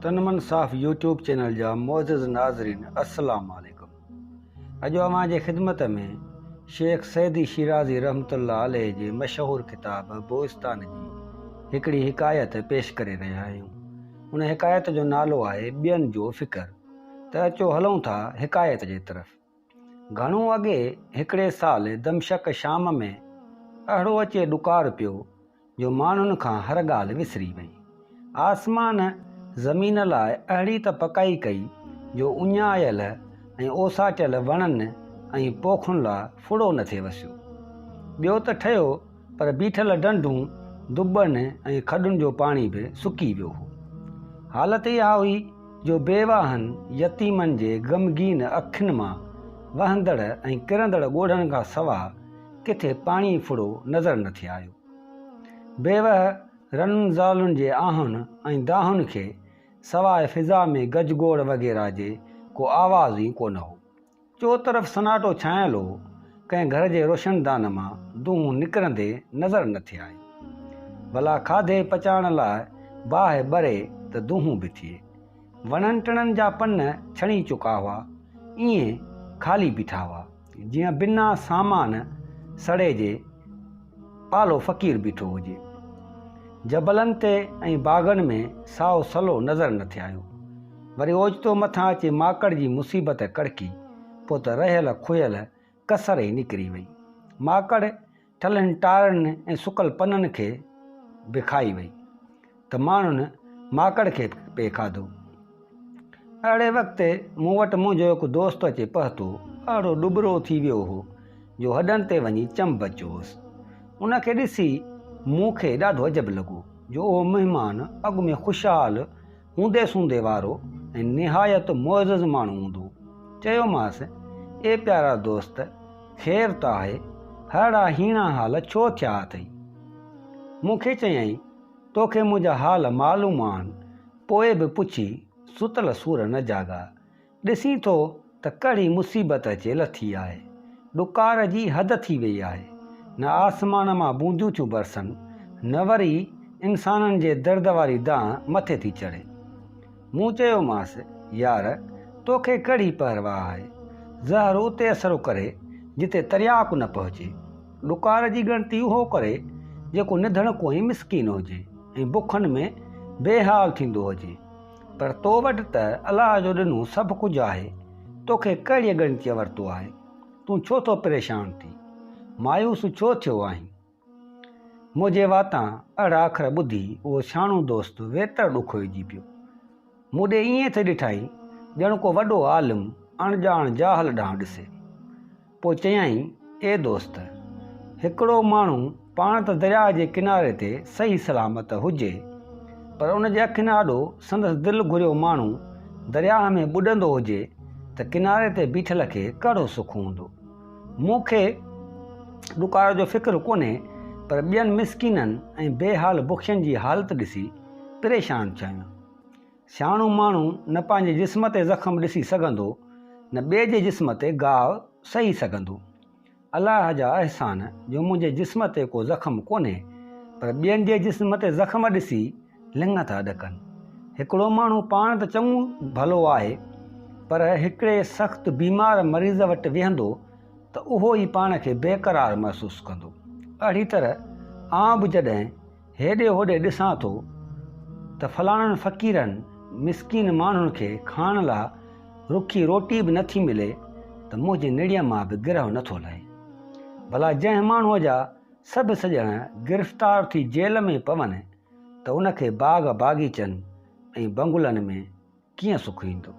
تن من صاف يوٽيوب چينل جا معزز ناظرين السلام عليڪم اڄ اوهان جي خدمت ۾ شيخ سعدي شيرازي رحمة الله عليه جي مشهور ڪتاب بوستان جي هڪڙي حڪايت پيش ڪري رهيا آهيون ان حڪايت جو نالو آهي ٻين جو فڪر ته اچو هلون ٿا حڪايت جي طرف. گهڻو اڳي هڪڙي سال دمشق شام ۾ اهڙو اچي ڏڪار پيو جو ماڻهن کان هر ڳالهه وسري وئي. آسمان زمين لاء اهڙي ته پڪائي ڪئي جو اڃايل ۽ اوساٽيل وڻن ۽ پوکن لاء ڦڙو نه ٿي وسيو. ٻيو ته ٺهيو پر بيٺل ڍنڍون، دٻن ۽ کڏن جو پاڻي به سڪي ويو هو. حالت اها هئي جو بيواهن يتيمن جي غمگين اکين مان وهندڙ ۽ ڪرندڙ ڳوڙهن کان سوا ڪٿي پاڻي ڦڙو نظر نه ٿي آيو. بيوهه رنن زالن جي آهن ۽ دانهن کي سواء فضا ۾ گجگوڙ وغيره جي ڪو آواز ئي ڪونه هو. چوطرف سناٽو ڇانيل هو، ڪنهن گهر جي روشندان مان دونهون نڪرندي نظر نه ٿي آئي. ڀلا کاڌي پچائڻ لاء باهه ٻري ته دونهون به ٿئي. وڻن ٽڻن جا پن ڇڻي چڪا هئا، ائين خالي بيٺا هئا، جيئن بنا سامان سڙي جي پالو فقير بيٺو هجي. جبلن تي ۽ باغن ۾ سائو سلو نظر نه ٿي آيو. وري اوچتو مٿان اچي ماڪڙ جي مصيبت ڪڙڪي، پوء ته رهيل کهيل ڪسر ئي نڪري وئي. ماڪڙ ٺلهن ٽارن ۽ سڪل پنن کي به کائي وئي ته ماڻهن ماڪڙ کي پئي کاڌو. اهڙي وقت مون وٽ منهنجو هڪ دوست اچي پهتو. اهڙو ڏٻرو ٿي ويو هو جو هڏن تي وڃي چنب بچيو هوس. ان کي ڏسي مون کي ڏاڍو عجب لڳو جو اهو مهمان اڳ ۾ خوشحال هوندي سوندي وارو ۽ نهايت معزز ماڻهو هوندو. چيومانس، اي پيارا دوست! خير ته آهي، ههڙا هيڻا حال ڇو ٿيا اٿئي؟ مون کي چيائين، توکي منهنجا حال معلوم آهن، پوء به پڇي ستل سور نه جاڳاء. ڏسين ٿو ته ڪهڙي مصيبت اچي لٿي آهي. ڏڪار جي حد ٿي ويئي آهي. نه آسمان مان بونديون ٿيون برسن، نه وري انسانن جي درد واري دانهن مٿي ٿي چڙهي. مون چيومانس، يار، توکي ڪهڙي پرواهه آهي؟ زهر اتي اثر ڪري، جتي ترياق نه پهچي. ڏڪار جي ڳڻتي اهو ڪري، جيڪو نڌڻڪو ۽ مسڪين هجي ۽ بکن ۾ بي حال ٿيندو هجي. پر تو وٽ ته الله جو ڏنو سڀ ڪجهه آهي، توکي ڪهڙيء ڳڻتيء ورتو آهي؟ تون ڇو ٿو پريشان ٿين؟ مايوس ڇو ٿيو آهين؟ منهنجي واتان اهڙا اکر ٻڌي اهو سياڻو دوست ويتر ڏکوئجي پيو. مون ڏي ائين ٿي ڏٺائين ڄڻ ڪو وڏو عالم اڻڄاڻ جاهل ڏانهن ڏسي. پوء چيائين، اي دوست! هڪڙو ماڻهو پاڻ ته درياهه جي ڪناري تي صحيح سلامت هجي، پر ان جي اکين آڏو سندس دل گهريو ماڻهو درياهه ۾ ٻڏندو هجي ته ڪناري تي بيٺل کي ڪهڙو سک هوندو؟ مون کي ڏڪار جو فڪر ڪونهي، پر ٻين مسڪينن ۽ بي حال بکين جي حالت ڏسي پريشان ٿيو آهيان. سياڻو ماڻهو نه پنهنجي جسم تي زخم ڏسي سگهندو، نه ٻئي جي جسم تي گاهه سهي سگهندو. الله جا احسان جو منهنجي جسم تي ڪو زخم ڪونهي، پر ٻين جي جسم تي زخم ڏسي لڱ ٿا ڏڪن. هڪڙو ماڻهو پاڻ ته چڱو ڀلو آهي، پر هڪڙي سخت بيمار مريض وٽ ويهندو ته اهو ئي پاڻ کي بيقرار محسوس ڪندو. اهڙي طرح آئون به جڏهن هيڏي هوڏي ڏسان ٿو ته فلاڻن فقيرن مسڪين ماڻهن کي کائڻ لا رکي روٽي به نٿي ملي ته منهنجي نڙيء مان به گرهه نٿو لهي. ڀلا جنهن ماڻهوء جا سڀ سڄڻ گرفتار ٿي جيل ۾ پون ته ان کي باغ باغيچن ۽ بنگلن ۾ ڪيئن سک ايندو؟